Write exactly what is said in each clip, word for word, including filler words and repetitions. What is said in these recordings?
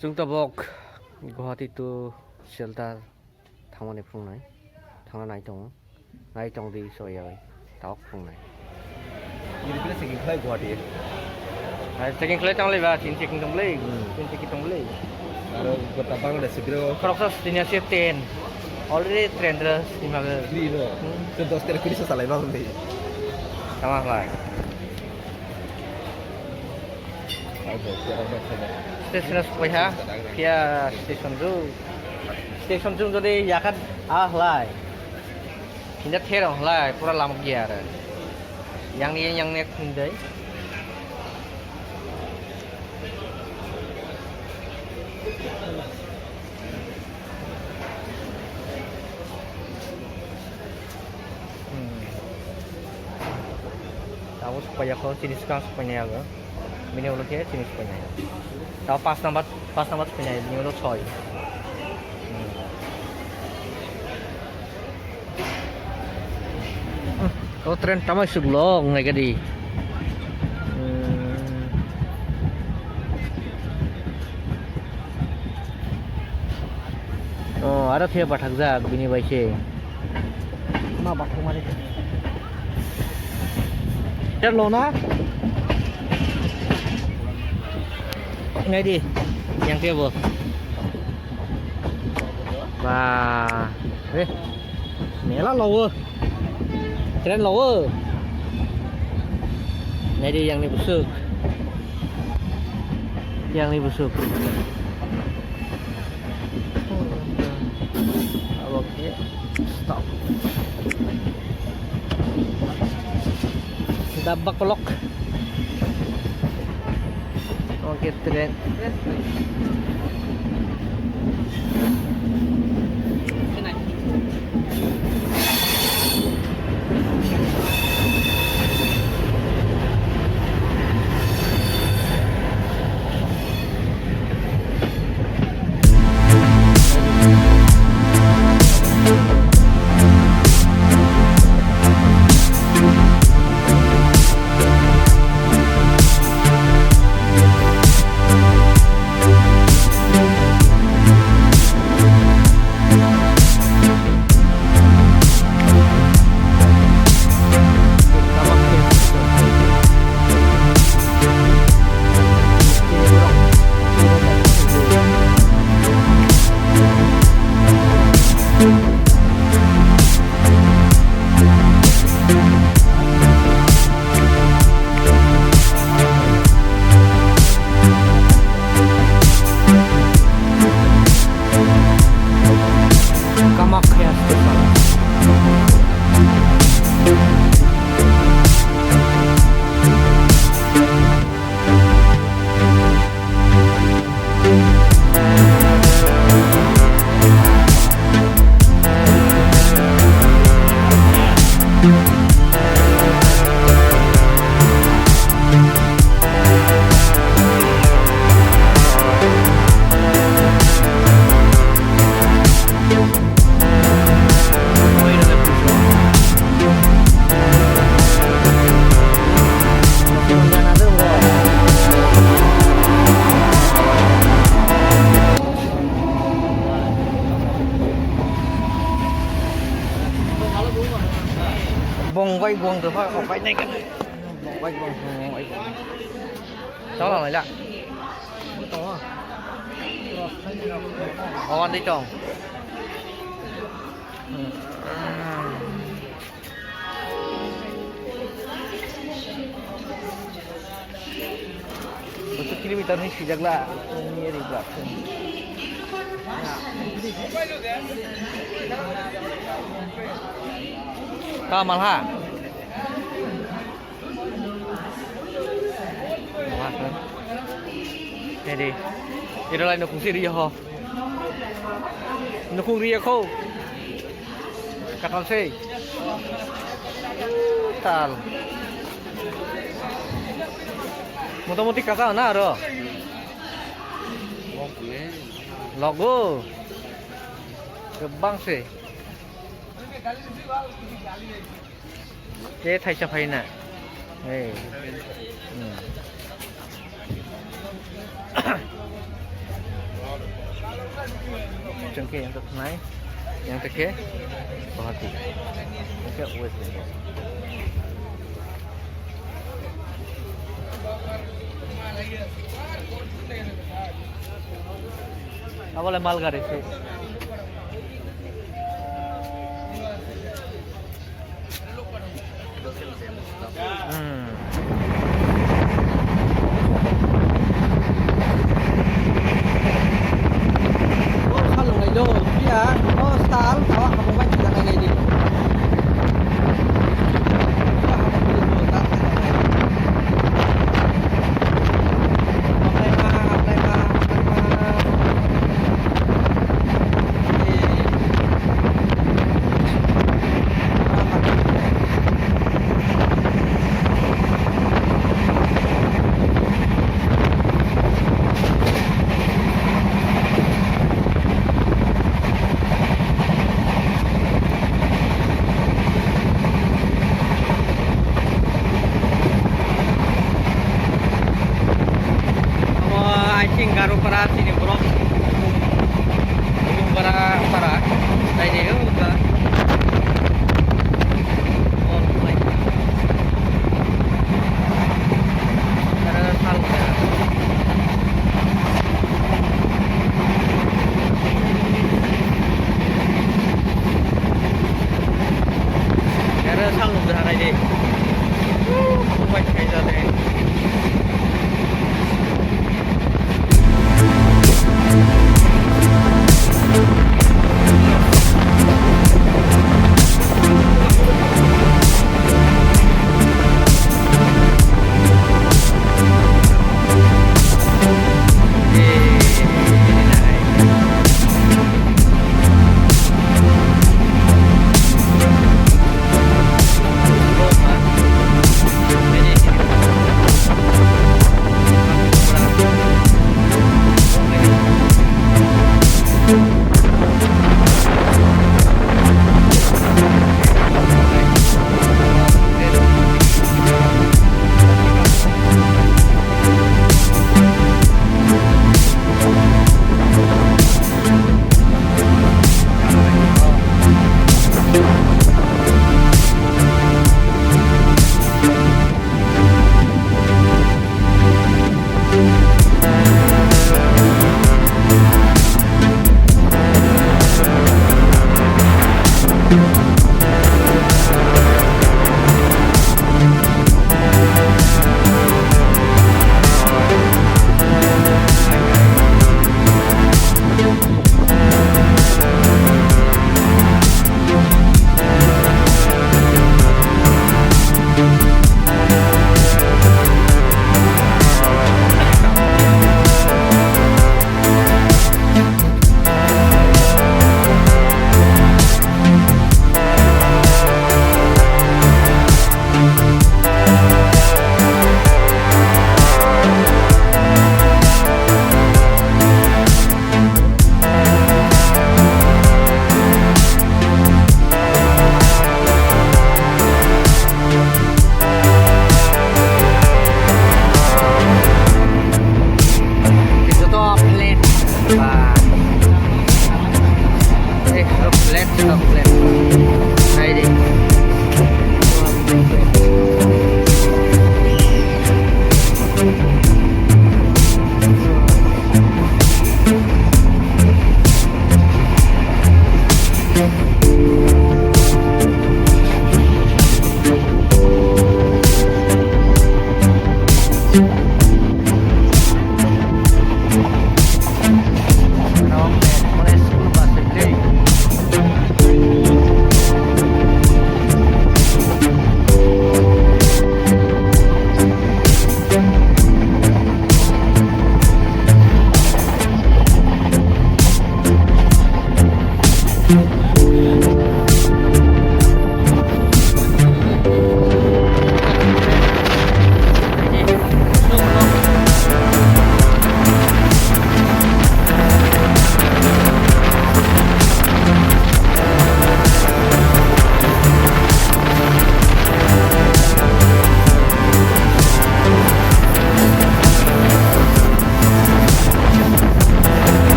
Chwng tabok Guwahati to Silchar thangmani phungnai, thangna nai tongo, nai tong di soyoi tabok phungnai. Ini kira checking khlai Guwahati. Hai, checking khlai tong lai ba, chin checking tong lai, Hmm. chin checking tong lai. Aro gota Bangladesh biro. Khoroksa sini ase ten. Already train ra sini ma. Free no. Hmm. Ke dos kere kuri sa salai ba undi. Tama lai. Station o sokpaiha, phiya station jung. Station jung jodi yakat ah lai. Hinda therong lai, pura lama giya aro. Yang ni yang nek hindai. Hmm. Tabuk sokpaiya kho, chini swkang sokpainai yago. Bini ulo khe chini sokpainai. Tabuk pas number, pas number sokpainai, bini ulo soi. Hmm. O train tamo suk long nai gadi. Hmm. O, aro khe bathakjak bini bai se. Ma bathak mari. Ter lo na? Nai di, yang khe bo. Ba, eh, mela lo. Train lo. Nai di yang ni busuk. Yang ni busuk. Oke. Stop. Dabba kolok. Oke, train. Kamakya Station. Bong bai bong de pha, bong bai nai kan. Bong bai bong, bong bai bong. Chao lang lai la. Awan di tong. Bwswk kilometer ni swijak la, ni ri bwlak. Ta malha. Malha khe. Nai di. Iro lai no khungsi ri ho. Nukhung riya kho. Katal sei. Tal. Motamoti katal na aro. Logo. Gabang sei. Tei thaisa phaina. Ei. Hmm. Chwng khe yang thangnai, yang khe Guwahati, yang khe West Bengal. Abo le mal gari se. Hmm. Abo, I think, Garopara chini borok. Garopara para. Taini o ga. Oh my God. Aro sal. Aro sal nung gra nai de. Woo, bai khai ja de.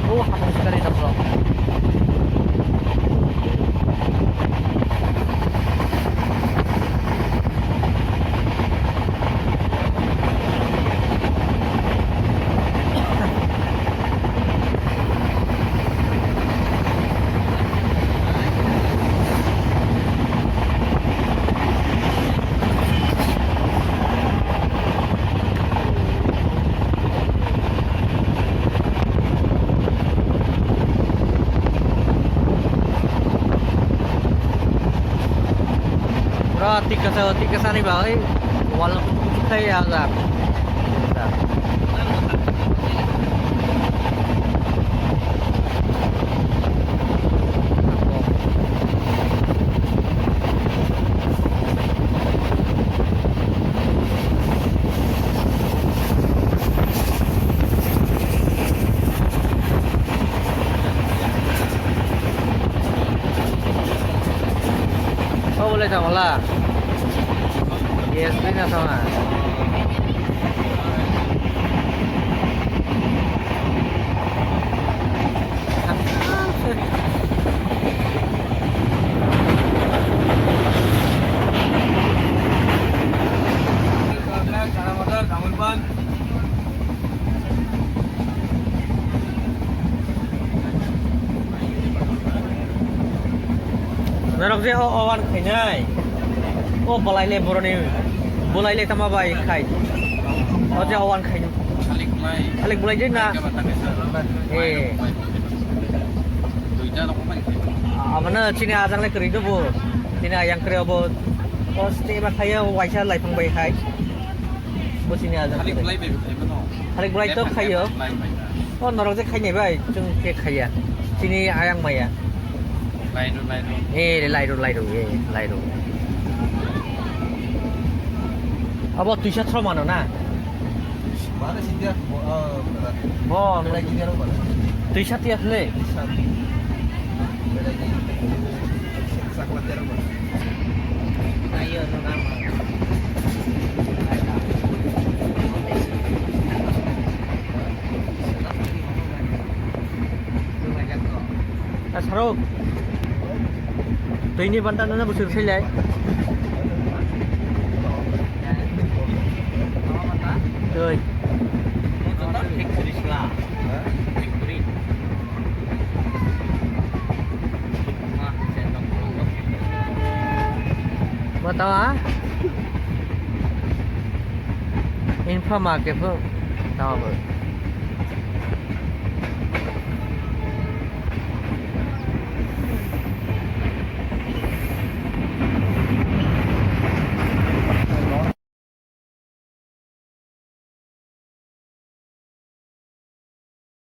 O, hamung sikari na bro. Pura tik kasa, tik kasa ni ba, oi, wal khai ya da. Kau boleh sama lah. Yes, ini sama. Norok je o owan khainai. O bolai le boroni, bolai le tama bai khai. O je owan khainai. Khalik bolai. Khalik bolai je na. Khalik bolai. Eh. Duita rok bai khai. Abana chini ajang le kwrwi do bo. Chini ayang kwrwi bo. O stay ba khaiya waisa laipang bai khai. Bo chini ajang. Khalik bolai bai khai mano. Khalik bolai to khaio. Bolai bai. O norok je khainai bai, chwng khe khaiya. Chini ayang maya. Lairu, lairu. Eh, lairu, lairu, eh, lairu. Abo twisa thro mano na? Mana sih dia? Bo, ah, berat. Bo, berat gini apa? Twisa tiya khle. Twisa. Berat gini. Sakla tiya apa? Ayo, no nama. Asarok. Twi ni banta nana busur selai. Twi. Mata ah? Info ma ke pho. Tama bo.